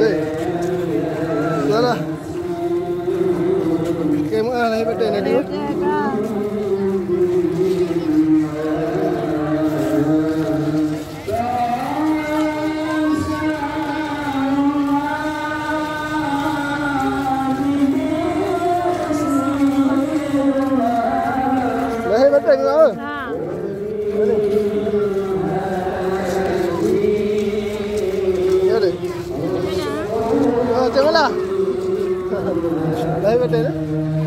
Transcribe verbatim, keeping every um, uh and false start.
Hei. Salah. Okey, meu'ah lahé batén laju. Lahé batén, meu'ah. Ha. Ya deh. Oh, cak mana? Lahé batén, eh?